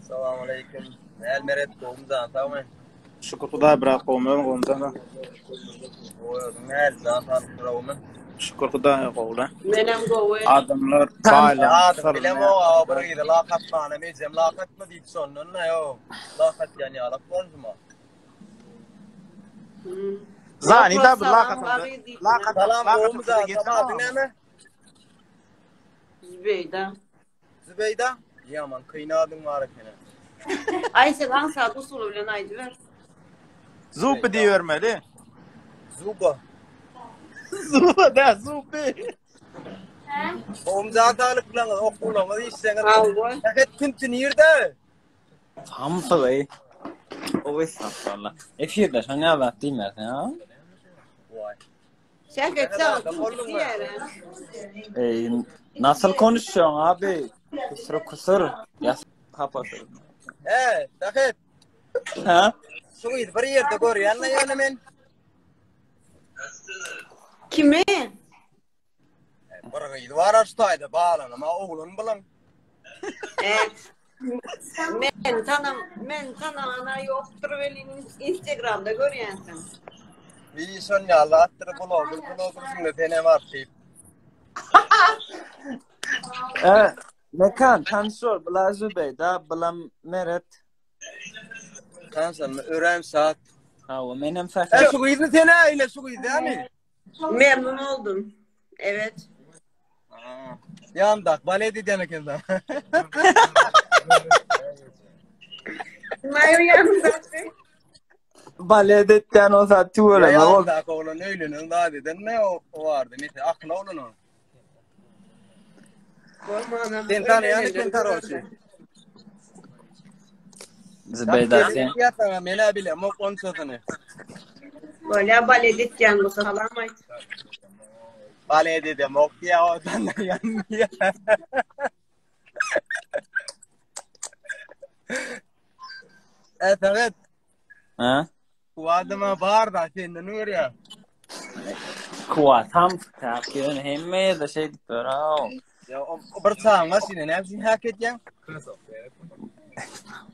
Salam aleyküm. Näl Meret gowmy jan sagmy? Şükür Hudaý brat gowmy özüň gowmy jan? Gowy özüň näl jan saglyk gowmy? Şükür Hudaýa gowla. Menem gowy. Adamlar baýlygyň Adyny syryny bilemok a bir gyza lak atmanam ejem lak atma diýdi şondan da ýok. Lak atýan ýalak bolşuma. Zani da bir lak Salam, atanda. Bagy diýip Lak atanda. Salam Lak gowmy atanda jan geçen adyň näme? Zübeýda. Zübeýda? Ýaman kyn adyň bar ekeni. Aý sen aňsat usuly bilen aýdyber. Zupi diýibermeli. Zuba. Zuba da zupi. Gowmy jan saglyklaryňyz, okuwlaryňyz, işleňiz. Hawa. Sähet künti nirde? Samsygy. Oý estagfurullah. Efirde şoň ýaly zat diýmersiň ha? Waý. Sähet saňa tüňki diýer. Eý, nasyl konuşýaň abi? Kusur kusur. Ýa hapasy. He, Sähet. Ha? Şu gyzy bir ýerde görýän-le ýöne men. Kimi? Bir gyz bar şu taýda baglanama oglan bilen. Men tanam, men tanamana ýokdur welin Instagramda görýänsiň. Bir şon ýaly atdyr bloger bloger şunda sene bar diýip. E, Mekan tanyş ol, bula Zübeýda, bulam Meret. Tanşanyma örän şat. Hawa, menem E Sähet. şu gyzmy sen ile şu gyz dämi? Memnun oldum. Evet. Ýandak balet edýän eken da. Maýo ýanyndaky. Balet etýän bolsa tüweleme bol. Ýandak oglan öýlenen zat eden ne o bardy. Mese akyl oglan o. Bolmanam. Sen tanaýan eken karoçi. Zübeýda sen. Ýa men-ä bilemok onçasyny. Bolýa balet etýän bolsa salam aýt. Balet edemok diýä o tanaýan diýä. E, Sähet. Ha? Bu adama bar da senden görýär. Kuwat hamsyk tak ýöne hemme ýerde şeýdip dur ha. Ya o bir çaň var şimdi näme üçin hak edýäň?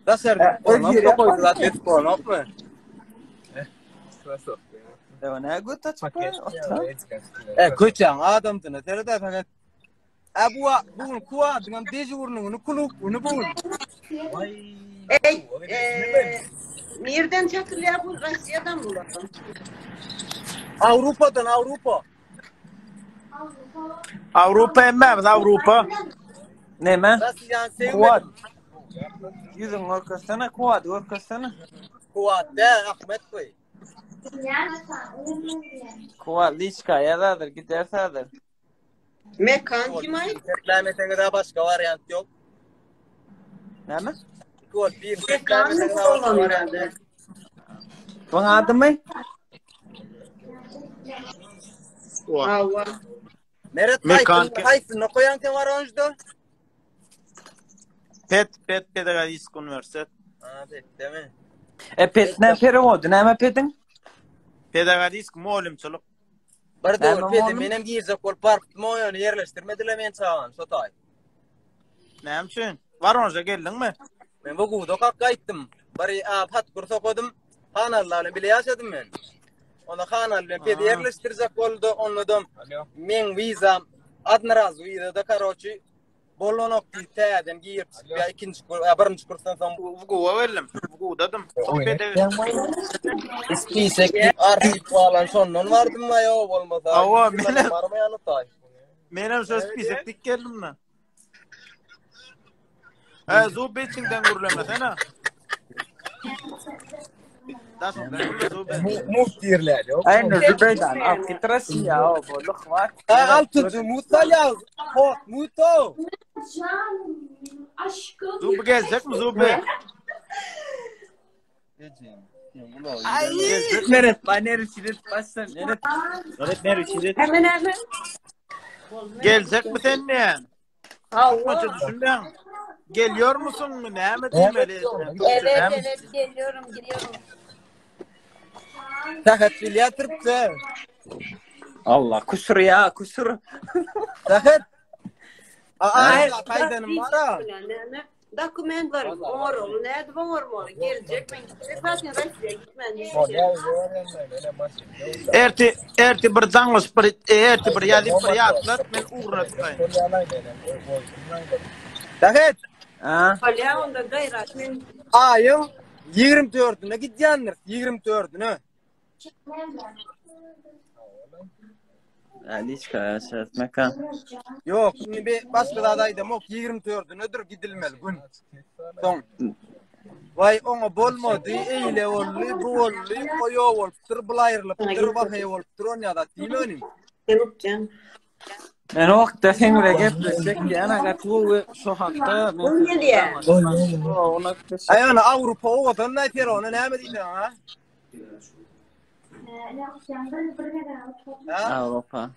Daşarda bolmak da koydular edip bolmakmy? Ewa ne göt açyp E köçäň adamsyna seret fakat E bu bu gün kuwadyňam dejurnyňyny klub güni bu gün. Ey, e, nirden çatylýar bu Russiýadan bular? Awrupadan Awrupa. Awrupa hemmämiz Awrupa. Neme? Russiýany Kuwat. sevmedim. Ýüzüňi görkezsene, Kuwady görkezsene. Kuwat däl Ahmet bu. Kuwat liçka ýazadyr, gider häzir. Mekan kim ay? Teklemeseňiz ha başga wariant ýok. Näme? Gol bir Mekan mı teklemeseňiz ha başga olan wariant herhalde? ýok. Buň adymy? Hawa. Meret Mekan haýsyny haýsyny okaýaň sen Waronjda? Pet Pet Pedagogik Uniwersitet. Ha, petdemi? E pet näme perewody, näme pediň? Pedagogik mugallymçylyk. Bir döwür Näme pede mugallym? menem girjek bolup barypdym o ýöne ýerleşdirmediler men çagany şo taý. Näme üçin? Waronja geldiňmi? Men bu guwda okap gaýtdym. Bir a, pat kurs okadym. Hanalla bilen bile ýaşadym men. Onda Hanal bilen pede ýerleşdirjek boldy. Onda-da meň wizam odnoraz wizada karoçi bolanok diýip täzeden girip çykyp ýa ikinji kur, ýa birinji kursdan soň Vguwa geldim. Vgudadym. Soň pede Ispisek diýip arhiw galan şondan bardym wa ýok bolmasa. Hawa, menem- barmaýan taý. Menem şo spisek dik geldim da. He, Zubi içiňden gürlemesene. Daşyňdan gürle Zubi. Mut diýirler ýok. Aý indi Zübeýdany alyp git Russiýa, o boldy hwat. Ha, altynjy mut salýar. Hot mut o. Canım benim aşkım. Zubi geljekmi Zubi? Ay Meret, bay neri çilet başlan. Meret. Meret neri çilet. Hemen hemen. Geljekmi sen diýen? Hawa. Maça düşündüň. Geliyor musun mu? Näme diýmeli? Evet evet geliyorum geliyorum. Sähet bilýär türkçe. Allah kusur ya kusur. Sähet. Aa, aýdanym bar. Näme? Dokumentler oňaryldy. Nädip oňarmaly? Geljek men gitjek zaten Russiýa gitmän düşünýän. Erti erti bir jaňlaşyp bir erti bir ýazyp bir ýatlat men ugruna çykaýyn. Sähet. Ha? Bolýa onda gaýrat men Aýyň 24-üne gidýändir. 24-üne. Aliçka ýaşat mekan. Ýok, indi bir başga zat aýdamok, 24-ünedir gidilmeli gün. Soň. Waý, oňa bolmady, eýle boldy, bu boldy, o ýok bolupdyr, bul aýrylypdyr, waheý bolupdyr, onýa zat diýme onim. Sen ukjan. Men o wagtda sen bilen gepleşjek diýen gaty gowy şo hakda men Ol gelýär. Aý, ony Awrupa owadan aýtýar, ona näme diýseň, ha? Ha? Awrupa.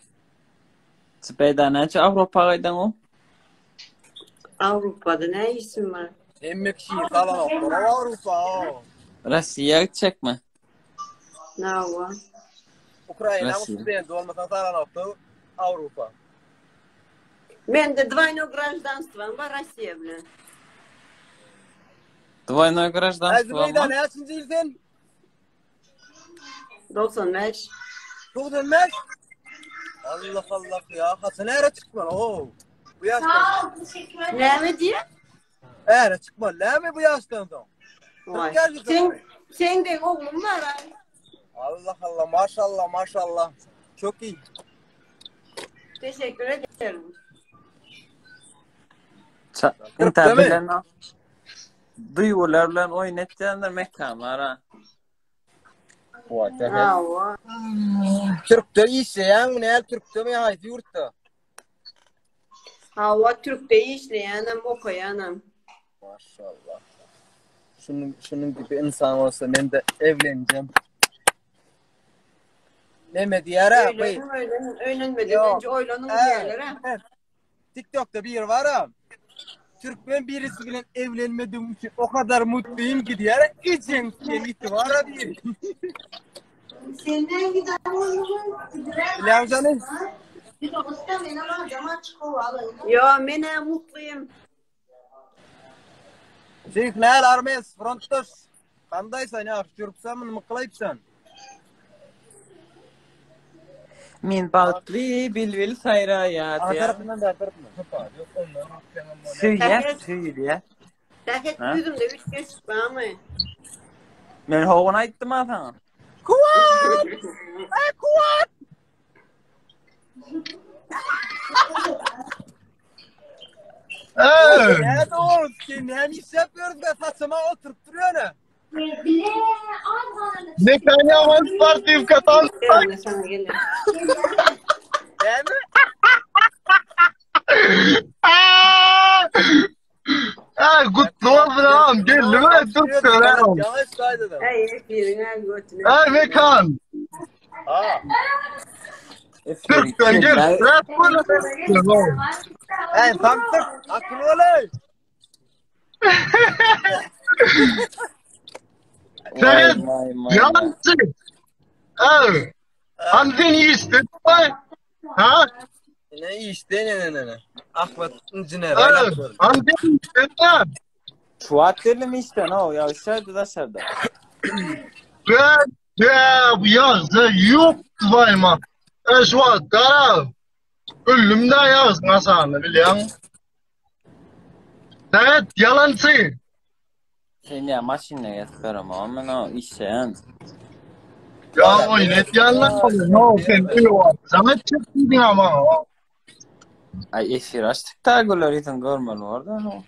Zübeýda näçe Awrupa gaýdaň o? Awrupada ne işim bar? Hemme kişi salanoklar Awrupa. Russiýa gitjekmi? Nawa. Ukraina Russiýa. student bolmasaň salanokda Awrupa. Mende dwayno graždanstwam bar Russiýa bilen. Dwoýnoý Ay graždanstwo Zübeyda my? näçinji ýyl sen? 95. 95? Allah Allah ya. Hasan äre çykmaly. Oo. Bu ýaşdan. Sağ ol, teşekkür ederim. Näme diýýär? Äre çykmaly. Näme bu ýaşdan soň? Vay. Gel Sen sen de oglum var ha. Allah Allah maşallah maşallah. Çok iyi. Teşekkür ederim. Ça- Kırk Inta değil mi? bilen o. Duýgular bilen oýun etýändir mekan bar ha. Hawa. Türkde işleýän, näl Türkde mi haýsy ýurtda? Hawa Türkde işleýänem, okaýanam. Maşallah. Şunun, şunun gibi insan olsa men de evleneceğim. Neme diýer ha? bu- Öýlenin, öýlenin, öýlenmeden Ýok. önce oýlanyň He, diýerler ha. he. TikTok'ta bir var ha. Türkmen birisi bilen evlenmediğim için o kadar mutluyum ki diğer için gitti var ha diye. Senden giden Bilal canım. Yo, men hem mutluyum. Şeyh Nel Armes frontdaş. Kandaysan ya? Çürüpsen mi mıklayıpsan? Men bagtly bilbil saýraýar Ana diýýär. tarapyndan da tarapyndan. Söýýär, söýülýär. Sähet Ha? ýüzümde üç geçip barmy? Men howan aýtdym ha saňa. Kuat! Ay kuat! Ey! Ne doğru? Sen ne iş yapıyoruz be saçıma oturup duruyor ne? Bile, az Ne kanyaman sportiv katan. Gelme sana gelin. Değil mi? Ey gutlu olsun ağam. Geldi mi? Türkçe ağam. Yavaş saydım. Ey, birine götüne. Ey Mekan. Ha. Türkçe gel. Rap böyle. Ey samtık akıllı ol. Sen Vay, vay, vay. yalancı. Ey. Anten işte. Ha? Ne işte ne ne ne ne. Ahmet injiner. Ey. Anten işte. Şu at mi işte no ya aşağıda daşarda. Ben ya bu yazı yok vayma. E şu an kara. Ölümde yaz nasıl biliyorsun? Evet yalancı. Sen ya maşinle getiririm ama men o işleyen. Ya o net yalan No sen diyor. Zahmet çektin ama. Ay efir açtık da güller itin görmeli orada no.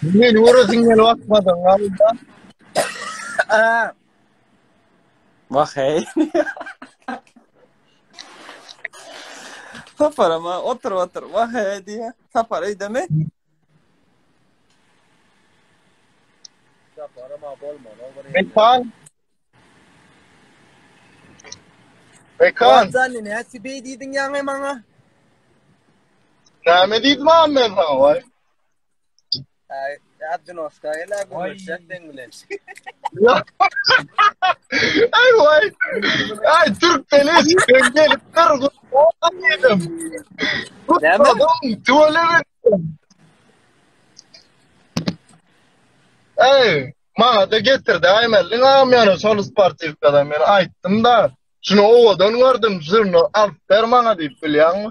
Men orasın gel bakmadın galiba. Ha. Bak hey. Sapar ama otur otur. Bak hey diye. Sapar ey deme. Mekan. Mekan. Sen ne hepsi diydin ya bana. Näme diýdim am men sana vay. Ay. Adinoşka gel gürleşjek seň bilen. Ay vay. Ay Türk deli ben gelip dur. Dedim. Tutmadım tuvalete. Ey, maňa da getirdi Aýmelliň agam ýany şol sportiwkadan men aýtdym da. Şuny owadan gördüm, şuny alyp ber maňa diýip bilýäňmi?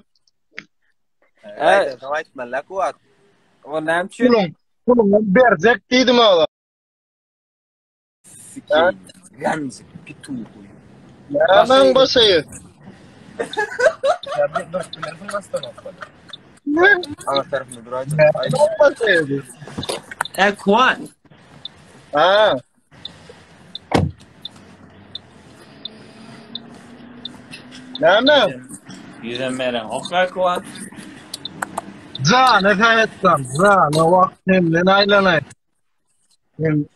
Aýda, aýtmaly kuwat. O näme üçin? Puluň, puluňy berjek diýdim ola. Sikeýin. Ganjyk pituhy. Nämäň başy? Ya bir durup bilersiň ostanowkada. Aňa tarapynda duraýjak. Nämäň başy? E, Kuwat. Ha. Näme? Ýüzem beren oklar Kuwat. Jana sähetden, jana wagt senden aýlanaý. Men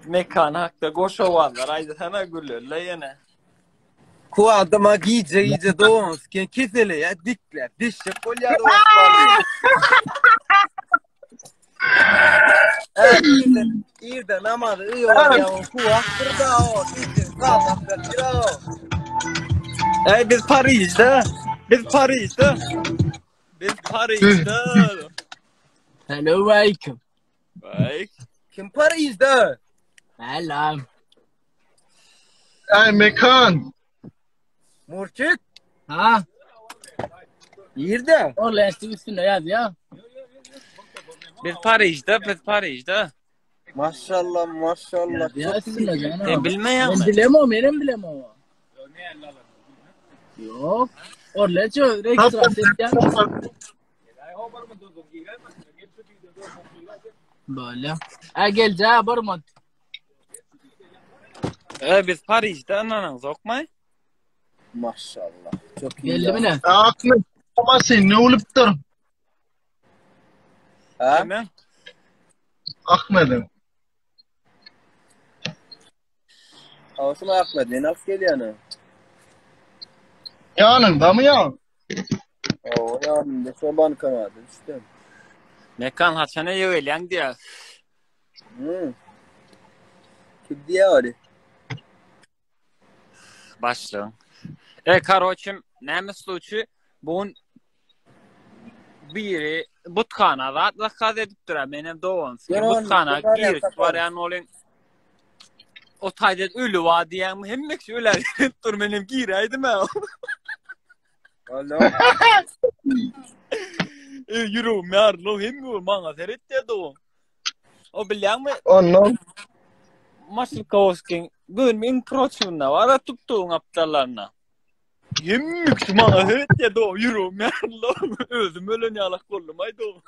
Mekan hakda goş owazlar aýdysana gürlerle ýene. Kuwadama gije gije dogan siken kesele ya dikläp deşjek bolýar o Irde namazy öýe barýar o kuwatdyr da o irden galmak ýa o. Ey biz Parijde. Biz Parijde. Biz Parijde. Hello aleyküm. Vay. Kim Parijde? Selam. Ey mekan. Murçik. Ha? Nirde? O lastik üstünde yaz ya. Biz Parijde, biz Parijde. Maşallah maşallah. Ya üstünde canım. Sen bilmeýäňmi? Ben bilemem, benim bilemem. Yok. Orleço, registrasyon ya. Böyle. Ha gel ca barmat. E biz Parijde ananaň sokmay. Maşallah. Çok iyi. Geldi mi ne? Ahmet ama sen ne olupdyr? Ha? Kimiň? Ahmet'in. Olsun Ahmet, ne nasıl geliyor ne? Ýanyňda mı ýa? Oo yanımda şu bankamada işte. Mekan haçana ýögelýäň diýär. Hmm. Kim diýer öyle? Başlygyň. E, karoçim, näme sluçy? Bu gün biri buthana zat zakaz edipdir. ha, Menem dogan. Ýör ony, Buthana ýör girip ýa, barýan bolýan. O taýda ölü bar diýýäňmi? Hemme kişi öler diýip dur, menem giräýdim ha. Alo. E, ýüregim ýarylyp, hemme bir maňa seretdi dogan. O bilýäňmi? Ondan Maşlykowskiň bölümi iň proçunda bar, tutdugyň apdallaryna. Hemme kişi maňa seretdi dogan, ýüregim ýarylyp, özüm ölen ýalak boldum aý dogan.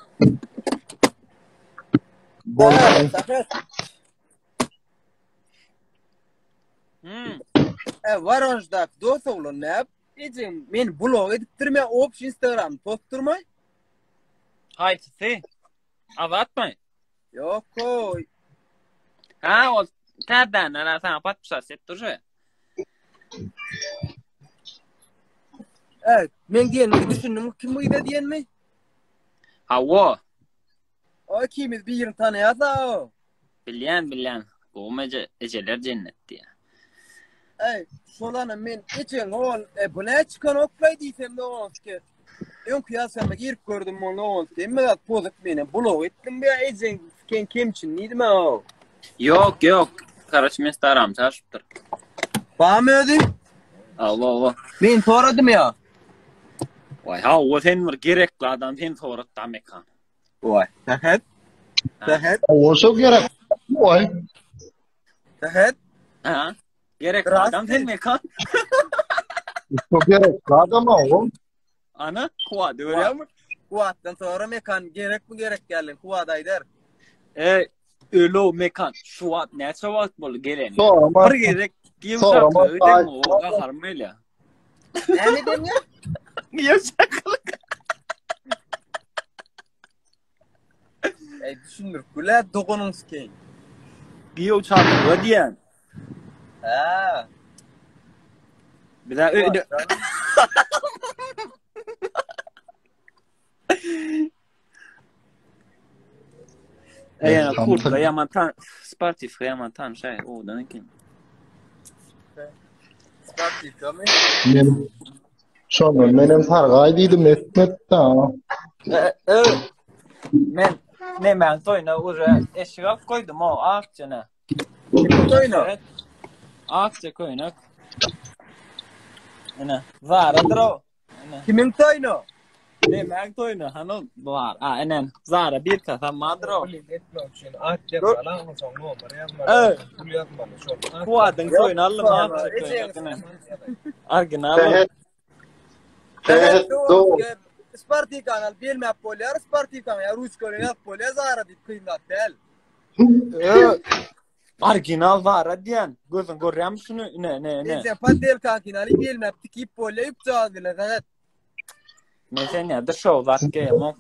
boldy. Sahet. Hmm. E, Varonjdak dost oglan näp? Ejem men blog edipdirme, obş Instagram postdurmay. Haýsysy? Azatmy? Ýok, koy. Ha, ol täzeden ana sana patpişas et durşy. Evet, men diýenimi düşündüm, kim bu diýenmi? Hawa, O ikimiz birini tanaýarsa o. bilýän bilýän. Gowmy eje, ejeler jennet diýä. Ey, şolana men ejeň ol, e, bu ne çykan oklaý diýsem de ol ki. Öňki ýazsam girip gördüm ony ol. Hemme zat pozup meni blog etdim be ejeň ken kemçin diýdim o. Ýok, ýok. Karaç men staram çaşypdyr. Bamy özi? Hawa, hawa. Men soradym ya. Waý, hawa sen bir gerekli adam, sen sorat da mekan. Waý. Sähet. Sähet. O şo gerek. Oý. Sähet. Ha? Gerekli Rast adam sen mekan. Şo gerek adam o. Ana, kuwa görýärmi? Kuwatdan sonra mekan gerek mi gerek gelin? Kuwat aýdar. E, ölo mekan. Şu wagt näçe wagt boldy geleni? Sorama. Bir gezek Sorama. ýumşaklygy deň o gaharym gelýär. Näme diýýän? Ýumşaklyk. Ey düşündir. Güle doganyň sikeýin. Giýew diýen. Ha. Bize öýde Kurtka ýaman tan sportiwka ýaman tanyş aý, owadan eken. Sportiwka my? Men şondan menem sargaý diýdim etmedi-dä. E, men nemäň toýuna uje eşik alyp goýdum o akjana. Kimiň toýuna? Evet. Akja köýnek. Ine, Zaradyr o. Ine. Kimiň toýuna? Nemäň toýuna? Hany ol bar. A, ine, Zara bir kasam bardyr o. Pul etmek üçin at ýazmaly, onsoň soň nomer ýazmaly, Ey. pul ýazmaly, şol. at Kuwadyň ýazmaly. toýuna aldym akja köýnek ine. Original. o. Sähet Sähet do. Sportikany alyp ýelmäp bolýar, sportikany ýa ruçka bilen ýazyp bolýar Zara diýip kyn zat däl. Ö, Original Zara diýen. Gözüň görýärmi şuny? Ine, ine, ine. Eje poddelkaňkyny alyp ýelmäp tikip bolýar ýüpjagaz bilen Sähet. Men sen ýa-da şow zat geýemok.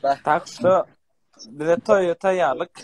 Bah. Tak şo bize toýa taýýarlyk.